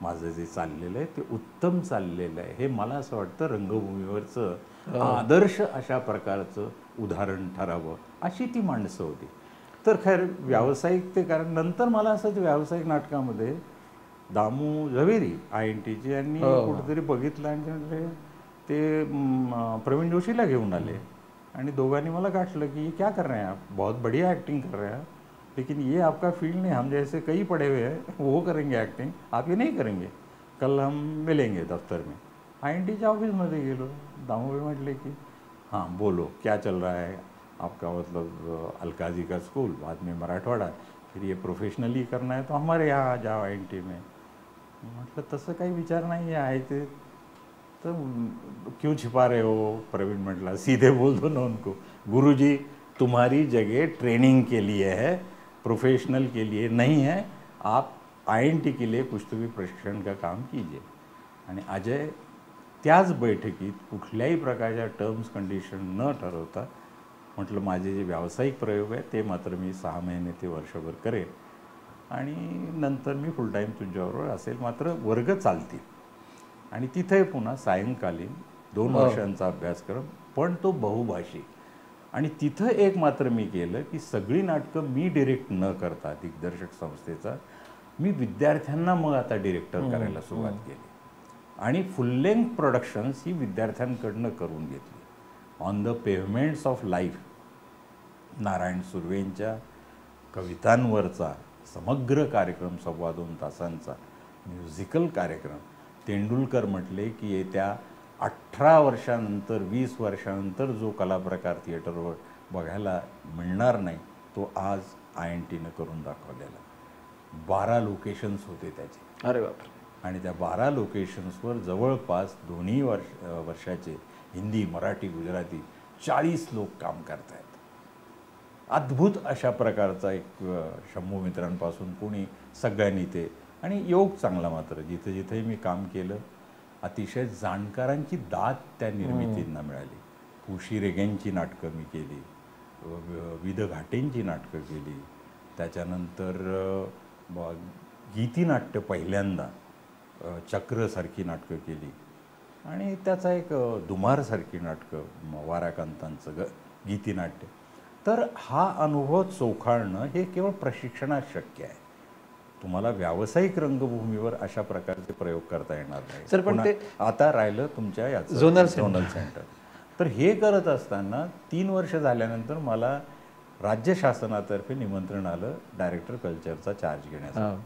माझं जे चाललेलं आहे ते उत्तम चाललेलं आहे. हे मला असं वाटतं रंगभूमीवरचं आदर्श अशा प्रकारचं उदाहरण ठरावं अशी ती माणसं होती. तर खैर व्यावसायिक ते, कारण नंतर मला असं व्यावसायिक नाटकामध्ये दामू झवेरी INTचे यांनी कुठेतरी बघितलं आणि ते प्रवीण जोशीला घेऊन आले आणि दोघांनी मला गाठलं की क्या कर रहे हैं आप, बहुत बढ़िया ॲक्टिंग कर रहे हैं, लेकिन ये आपका फील्ड नहीं, हम जैसे कई पड़े हुए हैं वो करेंगे ॲक्टिंग, आप ये नहीं करेंगे, कल हम मिलेंगे दफ्तर में. INTच्या ऑफिसमध्ये गेलो, दामूभाई म्हटले की हाँ बोलो क्या चल रहा है आपका, मतलब अलकाजी का स्कूल, बाद में मराठवाड़ा, फिर ये प्रोफेशनली करना है तो हमारे यहाँ आ जाओ INT में. म्हटलं तसं काही विचार नाही आहे ते, तर क्यों छिपा रहे हो. प्रवीण म्हटला सीधे बोल दो ना उनको, गुरुजी तुम्हारी जगह ट्रेनिंग के लिए है, प्रोफेशनल के लिए नहीं है, आप INT के लिए कुछ तो भी प्रशिक्षण का काम कीजिए. आणि अजय त्याच बैठकीत कुठल्याही प्रकारच्या टर्म्स कंडिशन न ठरवता म्हटलं माझे जे व्यावसायिक प्रयोग आहे ते मात्र मी 6 महिने ते वर्षभर करेन आणि नंतर मी फुल टाईम तुमच्याबरोबर असेल, मात्र वर्ग चालतील. आणि तिथे पुन्हा सायंकालीन 2 वर्षांचा अभ्यासक्रम, पण तो बहुभाषी. आणि तिथं एक मात्र मी केलं की सगळी नाटकं मी डिरेक्ट न करता दिग्दर्शक संस्थेचा मी विद्यार्थ्यांना मग आता डिरेक्टर करायला सुरुवात केली आणि फुल लेंथ प्रोडक्शन्स ही विद्यार्थ्यांकडनं करून घेतली. On the pavements of life Narayan सुर्वेंच्या कवितांवरचा समग्र कार्यक्रम 2.25 तासांचा म्युझिकल कार्यक्रम. तेंडुलकर म्हटले की येत्या 18 वर्षांनंतर 20 वर्षांनंतर जो कलाप्रकार थिएटरवर बघायला मिळणार नाही तो आज INTनं करून दाखवलेला. 12 लोकेशन्स होते त्याचे. अरे बापरे. आणि त्या 12 लोकेशन्सवर जवळपास दोन्ही वर्षाचे हिंदी, मराठी, गुजराती 40 लोक काम करतायत. अद्भुत अशा प्रकारचा एक शंभू मित्रांपासून कोणी सगळ्यांनी ते, आणि योग चांगला मात्र जिथे जिथे मी काम केलं अतिशय जाणकारांची दाद त्या निर्मितींना मिळाली. पुशी रेगेंची नाटकं मी केली, विद घाटेंची नाटकं केली, त्याच्यानंतर गीतीनाट्य पहिल्यांदा चक्रसारखी नाटकं केली आणि त्याचा एक दुमारसारखी नाटकं, वाराकांतांचं गीतीनाट्य. तर हा अनुभव चोखाळणं हे केवळ प्रशिक्षणात शक्य आहे. तुम्हाला व्यावसायिक रंगभूमीवर अशा प्रकारचे प्रयोग करता येणार नाही. सर पण ते आता राहिलं तुमच्या याचं झोनल सेंटर. तर हे करत असताना 3 वर्ष झाल्यानंतर मला राज्य शासनातर्फे निमंत्रण आलं डायरेक्टर कल्चरचा चार्ज घेण्याचा.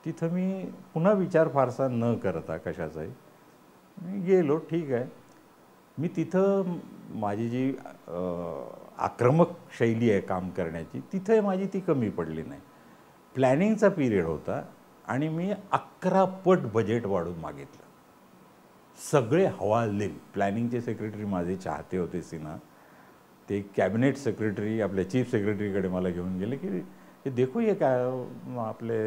तिथं मी पुन्हा विचार फारसा न करता कशाचाही मी गेलो. ठीक आहे, मी तिथं माझी जी आक्रमक शैली आहे काम करण्याची तिथे माझी ती कमी पडली नाही. प्लॅनिंगचा पिरियड होता आणि मी 11 पट बजेट वाढून मागितलं. सगळे हवालदिल. प्लॅनिंगचे सेक्रेटरी माझे चाहते होते सिन्हा, ते कॅबिनेट सेक्रेटरी आपल्या चीफ सेक्रेटरीकडे मला घेऊन गेले की हे देखो ये काय आपले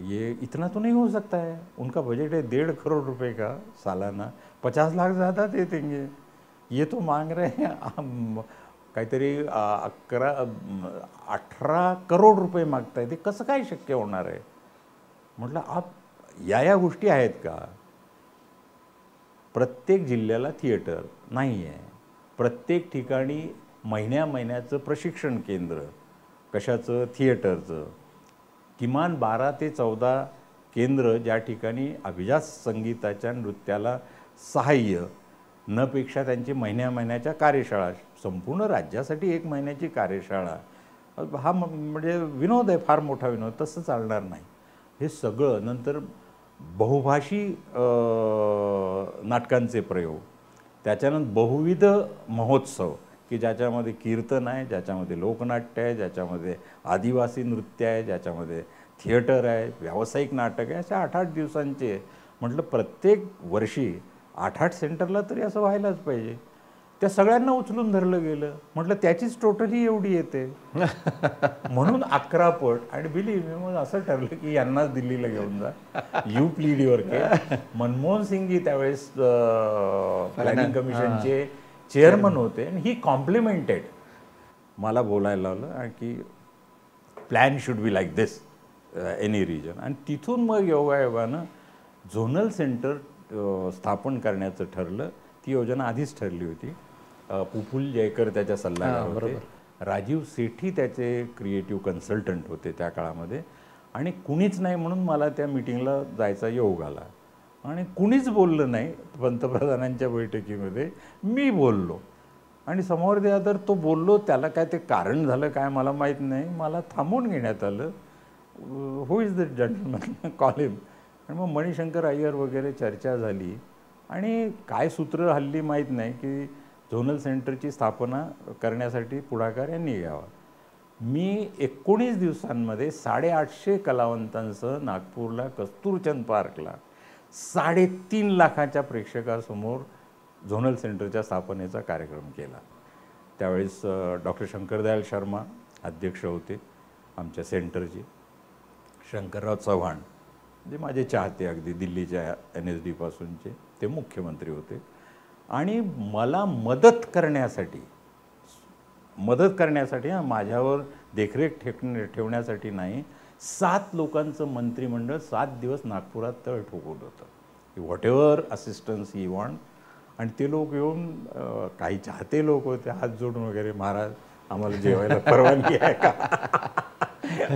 ये इतना तो नहीं हो सकता है, उनका बजट है 1.5 करोड़ रुपए का सालाना, 50 लाख ज़्यादा दे देंगे, ये तो मांग रहे हैं काहीतरी 18 करोड रुपये मागताय, ते कसं काय शक्य होणार आहे. म्हटलं आप या या गोष्टी आहेत का. प्रत्येक जिल्ह्याला थिएटर नाही आहे, प्रत्येक ठिकाणी महिन्या महिन्याचं प्रशिक्षण केंद्र कशाचं थिएटरचं, किमान 12 ते 14 केंद्र ज्या ठिकाणी अभिजात संगीताच्या नृत्याला सहाय्य नपेक्षा त्यांची महिन्या महिन्याच्या कार्यशाळा, संपूर्ण राज्यासाठी 1 महिन्याची कार्यशाळा, हा म्हणजे विनोद आहे, फार मोठा विनोद, तसं चालणार नाही. हे सगळं नंतर बहुभाषी नाटकांचे प्रयोग, त्याच्यानंतर बहुविध महोत्सव की ज्याच्यामध्ये कीर्तन आहे, ज्याच्यामध्ये लोकनाट्य आहे, ज्याच्यामध्ये आदिवासी नृत्य आहे, ज्याच्यामध्ये थिएटर आहे, व्यावसायिक नाटक आहे, अशा 8-8 दिवसांचे. म्हटलं प्रत्येक वर्षी 8-8 सेंटरला तरी असं व्हायलाच पाहिजे. त्या सगळ्यांना उचलून धरलं गेलं. म्हटलं त्याचीच टोटली एवढी येते म्हणून 11 पट. आणि बिलीव्ह मी, मग असं ठरलं की यांनाच दिल्लीला घेऊन जा, you plead your case. Manmohan Singhji त्यावेळेस प्लॅनिंग कमिशनचे चेअरमन होते आणि ही कॉम्प्लिमेंटेड मला बोलायला लावलं आणि की plan should be like this, Any region. आणि तिथून मग योगायोगानं झोनल सेंटर स्थापन करण्याचं ठरलं. ती योजना आधीच ठरली होती. पुफुल जयकर त्याच्या सल्लागार होते, राजीव सेठी त्याचे क्रिएटिव्ह कन्सल्टंट होते त्या काळामध्ये. आणि कुणीच नाही म्हणून मला त्या मिटिंगला जायचा योग आला आणि कुणीच बोललं नाही पंतप्रधानांच्या बैठकीमध्ये, मी बोललो. आणि समोर द्या तर तो बोललो, त्याला काय ते कारण झालं काय मला माहीत नाही, मला थांबवून घेण्यात आलं. Who is the gentleman, call him. आणि मग मणिशंकर अय्यर वगैरे चर्चा झाली आणि काय सूत्र हल्ली माहीत नाही की झोनल सेंटरची स्थापना करण्यासाठी पुढाकार यांनी घ्यावा. मी 19 दिवसांमध्ये 850 कलावंतांसह नागपूरला कस्तूरचंद पार्कला 3.5 लाखाच्या प्रेक्षकासमोर झोनल सेंटरच्या स्थापनेचा कार्यक्रम केला. त्यावेळेस डॉक्टर शंकरदयाल शर्मा अध्यक्ष होते आमच्या सेंटरचे, शंकरराव चव्हाण जे माझे चाहते अगदी दिल्लीच्या NSDपासूनचे ते मुख्यमंत्री होते. आणि मला मदत करण्यासाठी माझ्यावर देखरेख ठेवण्यासाठी नाही, 7 लोकांचं मंत्रिमंडळ 7 दिवस नागपुरात तळ ठोकवलं होतं. Whatever assistance he want. आणि ते लोक येऊन, काही चाहते लोक होते, हात जोडून वगैरे, महाराज आम्हाला जेवायला परवानगी आहे का,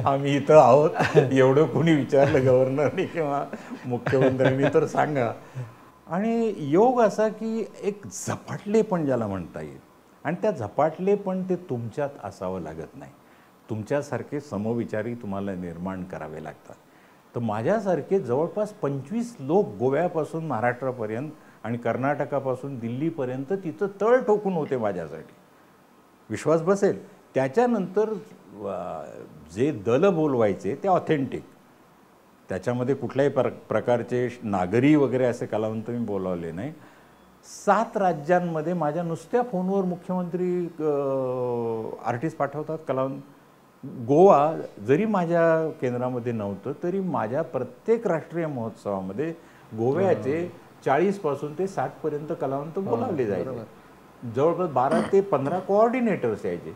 आम्ही इथं आहोत, एवढं कोणी विचारलं गव्हर्नरनी किंवा मुख्यमंत्र्यांनी तर सांगा. आणि योग असा की एक झपाटलेपण ज्याला म्हणता येईल, आणि त्या झपाटलेपण ते तुमच्यात असावं लागत नाही, तुमच्यासारखे समविचारी तुम्हाला निर्माण करावे लागतात. तर माझ्यासारखे जवळपास 25 लोक गोव्यापासून महाराष्ट्रापर्यंत आणि कर्नाटकापासून दिल्लीपर्यंत तिथं तळ ठोकून होते माझ्यासाठी. विश्वास बसेल. त्याच्यानंतर जे दल बोलवायचे ते ऑथेंटिक, त्याच्यामध्ये कुठल्याही प्रकारचे नागरी वगैरे असे कलावंत मी बोलावले नाही. 7 राज्यांमध्ये माझ्या नुसत्या फोनवर मुख्यमंत्री आर्टिस्ट पाठवतात कलावंत. गोवा जरी माझ्या केंद्रामध्ये नव्हतं तरी माझ्या प्रत्येक राष्ट्रीय महोत्सवामध्ये गोव्याचे 40 पासून ते 60 पर्यंत कलावंत बोलावले जायचे. जवळपास 12 ते 15 कोऑर्डिनेटर्स यायचे.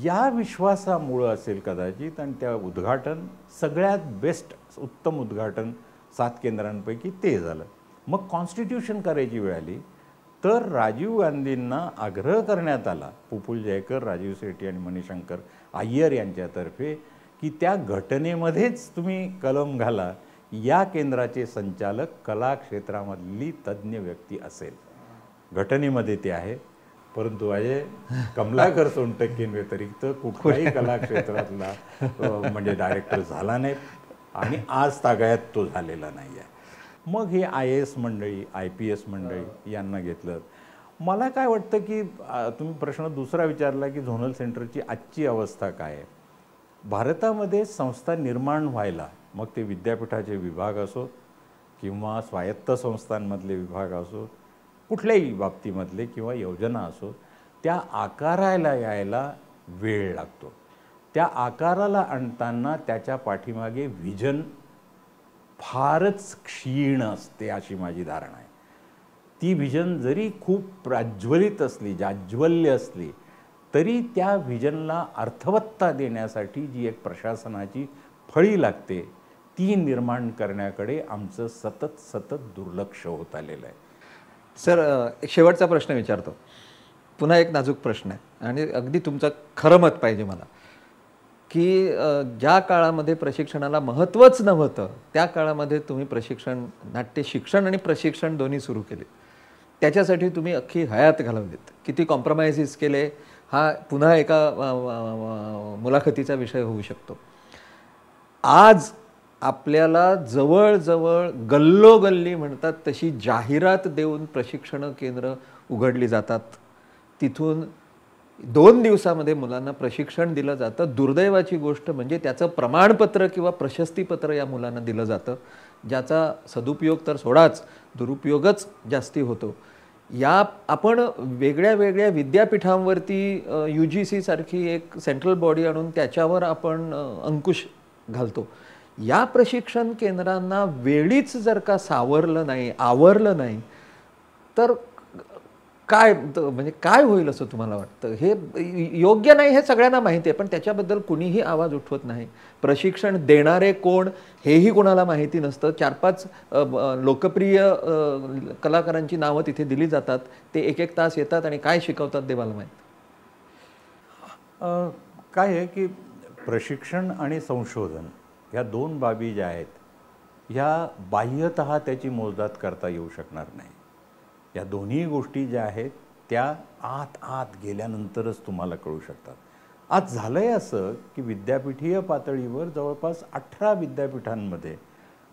या विश्वासामुळं असेल कदाचित. आणि त्या उद्घाटन सगळ्यात बेस्ट, उत्तम उद्घाटन 7 केंद्रांपैकी ते झालं. मग कॉन्स्टिट्यूशन करायची वेळ आली तर राजीव गांधींना आग्रह करण्यात आला, पुपुल जयकर, राजीव सेठी आणि मणिशंकर अय्यर यांच्यातर्फे, की त्या घटनेमध्येच तुम्ही कलम घाला, या केंद्राचे संचालक कला क्षेत्रामधली तज्ज्ञ व्यक्ती असेल. घटनेमध्ये ते आहे, परंतु अजय कमलाकर सोनटक्केंव्यतिरिक्त कुठल्याही कलाक्षेत्रातला म्हणजे डायरेक्टर झाला नाही आणि आज तागायत तो झालेला नाही आहे. मग हे IAS मंडळी, IPS मंडळी यांना घेतलं. मला काय वाटतं की तुम्ही प्रश्न दुसरा विचारला की झोनल सेंटरची आजची अवस्था काय आहे. भारतामध्ये संस्था निर्माण व्हायला, मग ते विद्यापीठाचे विभाग असोत किंवा स्वायत्त संस्थांमधले विभाग असोत, कुठल्याही बाबतीमधले किंवा योजना असो, त्या आकाराला यायला वेळ लागतो. त्या आकाराला आणताना त्याच्या पाठीमागे व्हिजन फारच क्षीण असते अशी माझी धारणा आहे. ती व्हिजन जरी खूप प्राज्वलित असली, जाज्वल्य असली, तरी त्या व्हिजनला अर्थवत्ता देण्यासाठी जी एक प्रशासनाची फळी लागते ती निर्माण करण्याकडे आमचं सतत सतत दुर्लक्ष होत आलेलं आहे. सर, एक शेवटचा प्रश्न विचारतो, पुन्हा एक नाजूक प्रश्न आहे आणि अगदी तुमचं खरं मत पाहिजे मला, की ज्या काळामध्ये प्रशिक्षणाला महत्त्वच नव्हतं त्या काळामध्ये तुम्ही प्रशिक्षण, नाट्य शिक्षण आणि प्रशिक्षण दोन्ही सुरू केले. त्याच्यासाठी तुम्ही अख्खी हयात घालवलीत. किती कॉम्प्रोमाइजेस केले हा पुन्हा एका मुलाखतीचा विषय होऊ शकतो. आज आपल्याला जवळजवळ गल्लोगल्ली म्हणतात तशी जाहिरात देऊन प्रशिक्षण केंद्र उघडली जातात. तिथून 2 दिवसामध्ये मुलांना प्रशिक्षण दिलं जातं. दुर्दैवाची गोष्ट म्हणजे त्याचं प्रमाणपत्र किंवा प्रशस्तीपत्र या मुलांना दिलं जातं, ज्याचा सदुपयोग तर सोडाच, दुरुपयोगच जास्ती होतो. या आपण वेगळ्या वेगळ्या विद्यापीठांवरती UGC सारखी एक सेंट्रल बॉडी आणून त्याच्यावर आपण अंकुश घालतो. या प्रशिक्षण केंद्रांना वेळीच जर का सावरलं नाही, आवरलं नाही तर काय म्हणजे काय होईल असं तुम्हाला वाटतं? हे योग्य नाही हे सगळ्यांना माहिती आहे, पण त्याच्याबद्दल कुणीही आवाज उठवत नाही. प्रशिक्षण देणारे कोण हेही कोणाला माहिती नसतं. 4-5 लोकप्रिय कलाकारांची नावं तिथे दिली जातात, ते एक एक तास येतात आणि काय शिकवतात देवाला माहीत. काय आहे की प्रशिक्षण आणि संशोधन ह्या दोन बाबी ज्या आहेत ह्या बाह्यतः त्याची मोजदाद करता येऊ शकणार नाही. या दोन्ही गोष्टी ज्या आहेत त्या आत आत गेल्यानंतरच तुम्हाला कळू शकतात. आज झालं आहे असं की विद्यापीठीय पातळीवर जवळपास 18 विद्यापीठांमध्ये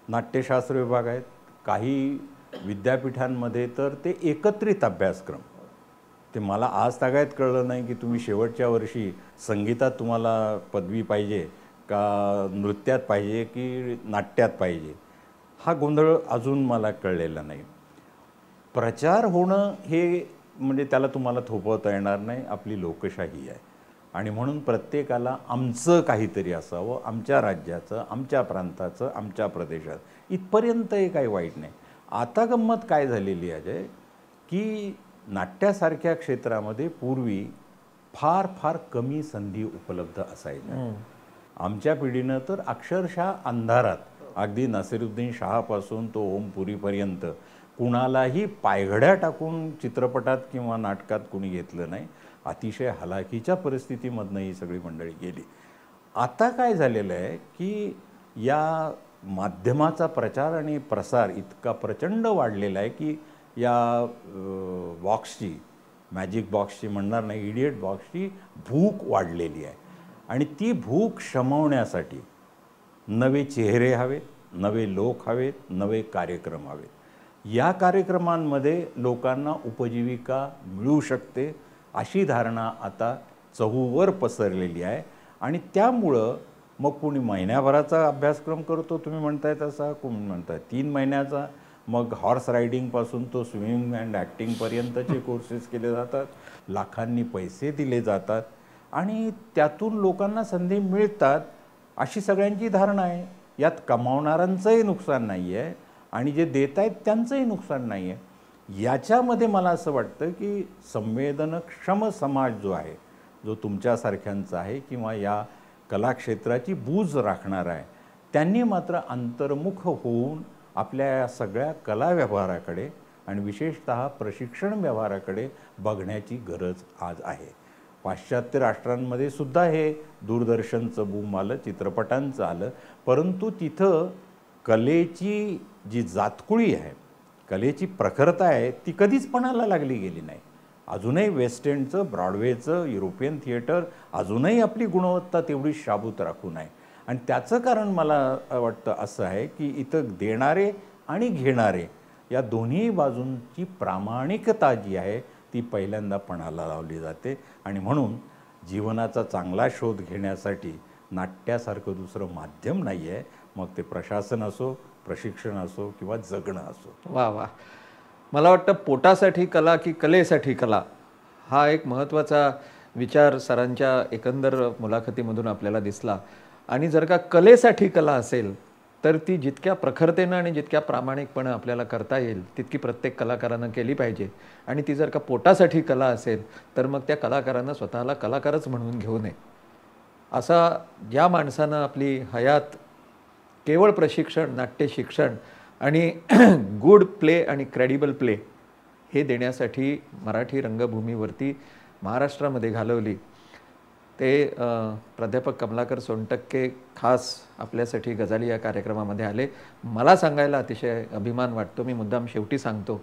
नाट्यशास्त्र विभाग आहेत. काही विद्यापीठांमध्ये तर ते एकत्रित अभ्यासक्रम, ते मला आज तागायत कळलं नाही की तुम्ही शेवटच्या वर्षी संगीतात तुम्हाला पदवी पाहिजे का नृत्यात पाहिजे की नाट्यात पाहिजे, हा गोंधळ अजून मला कळलेला नाही. प्रचार होणं हे म्हणजे त्याला तुम्हाला थोपवता येणार नाही, आपली लोकशाही आहे आणि म्हणून प्रत्येकाला आमचं काहीतरी असावं, आमच्या राज्याचं, आमच्या प्रांताचं, आमच्या प्रदेशात, इथपर्यंतही काही वाईट नाही. आता गंमत काय झालेली आहे की नाट्यासारख्या क्षेत्रामध्ये पूर्वी फार फार कमी संधी उपलब्ध असायच्या. आमच्या पिढीनं तर अक्षरशः अंधारात, अगदी नासिरुद्दीन शहापासून तो ओम पुरीपर्यंत कुणालाही पायघड्या टाकून चित्रपटात किंवा नाटकात कुणी घेतलं नाही. अतिशय हलाखीच्या परिस्थितीमधनं ही सगळी मंडळी गेली. आता काय झालेलं आहे की या माध्यमाचा प्रचार आणि प्रसार इतका प्रचंड वाढलेला आहे की या बॉक्सची, मॅजिक बॉक्सची म्हणणार नाही, इडियट बॉक्सची भूक वाढलेली आहे आणि ती भूक शमवण्यासाठी नवे चेहरे हवेत, नवे लोक हवेत, नवे कार्यक्रम हवेत. या कार्यक्रमांमध्ये लोकांना उपजीविका मिळू शकते अशी धारणा आता चहूवर पसरलेली आहे आणि त्यामुळं मग कोणी महिन्याभराचा अभ्यासक्रम करतो, तुम्ही म्हणताय तसा, कोणी म्हणताय 3 महिन्याचा, मग हॉर्स रायडिंगपासून तो स्विमिंग अँड ॲक्टिंगपर्यंतचे कोर्सेस केले जातात, लाखांनी पैसे दिले जातात आणि त्यातून लोकांना संधी मिळतात अशी सगळ्यांची धारणा आहे. यात कमावणाऱ्यांचंही नुकसान नाही आहे आणि जे देत आहेत त्यांचंही नुकसान नाही आहे. याच्यामध्ये मला असं वाटतं की संवेदनक्षम समाज जो आहे, जो तुमच्यासारख्यांचा आहे किंवा या कलाक्षेत्राची बूज राखणार आहे, त्यांनी मात्र अंतर्मुख होऊन आपल्या या सगळ्या कला व्यवहाराकडे आणि विशेषतः प्रशिक्षण व्यवहाराकडे बघण्याची गरज आज आहे. पाश्चात्य राष्ट्रांमध्ये सुद्धा हे दूरदर्शनचं बूम आलं, चित्रपटांचं आलं, परंतु तिथं कलेची जी जातकुळी आहे, कलेची प्रखरता आहे, ती कधीच पणाला लागली गेली नाही. अजूनही वेस्ट एंडचं, ब्रॉडवेचं, युरोपियन थिएटर अजूनही आपली गुणवत्ता तेवढी शाबूत राखून आहे. आणि त्याचं कारण मला वाटतं असं आहे की इथं देणारे आणि घेणारे या दोन्ही बाजूंची प्रामाणिकता जी आहे ती पहिल्यांदा पणाला लावली जाते. आणि म्हणून जीवनाचा चांगला शोध घेण्यासाठी नाट्यासारखं दुसरं माध्यम नाही आहे, मग ते प्रशासन असो, प्रशिक्षण असो किंवा जगणं असो. वा वा. मला वाटतं पोटासाठी कला की कलेसाठी कला हा एक महत्त्वाचा विचार सरांच्या एकंदर मुलाखतीमधून आपल्याला दिसला. आणि जर का कलेसाठी कला असेल तर ती जितक्या प्रखरतेनं आणि जितक्या प्रामाणिकपणे आपल्याला करता येईल तितकी प्रत्येक कलाकारानं केली पाहिजे. आणि ती जर का पोटासाठी कला असेल तर मग त्या कलाकारानं स्वतःला कलाकारच म्हणून घेऊ नये. असा ज्या माणसानं आपली हयात केवळ प्रशिक्षण, नाट्य शिक्षण आणि गुड प्ले आणि क्रेडिबल प्ले हे देण्यासाठी मराठी रंगभूमीवरती महाराष्ट्रामध्ये घालवली, ते प्राध्यापक कमलाकर सोनटक्के खास आपल्यासाठी गजाली या कार्यक्रमामध्ये आले. मला सांगायला अतिशय अभिमान वाटतो, मी मुद्दाम शेवटी सांगतो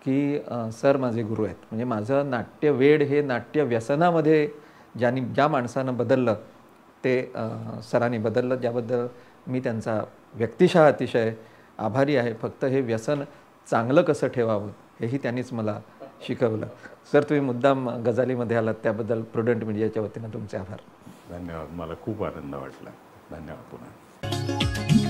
की सर माझे गुरु आहेत. म्हणजे माझं नाट्यवेड हे नाट्य व्यसनामध्ये ज्या माणसानं बदललं ते सरांनी बदललं, ज्याबद्दल मी त्यांचा व्यक्तिशः अतिशय आभारी आहे. फक्त हे व्यसन चांगलं कसं ठेवावं हेही त्यांनीच मला शिकवलं. सर, तुम्ही मुद्दाम गजालीमध्ये आलात त्याबद्दल प्रुडंट मीडियाच्या वतीनं तुमचे आभार. धन्यवाद. मला खूप आनंद वाटला. धन्यवाद पुन्हा.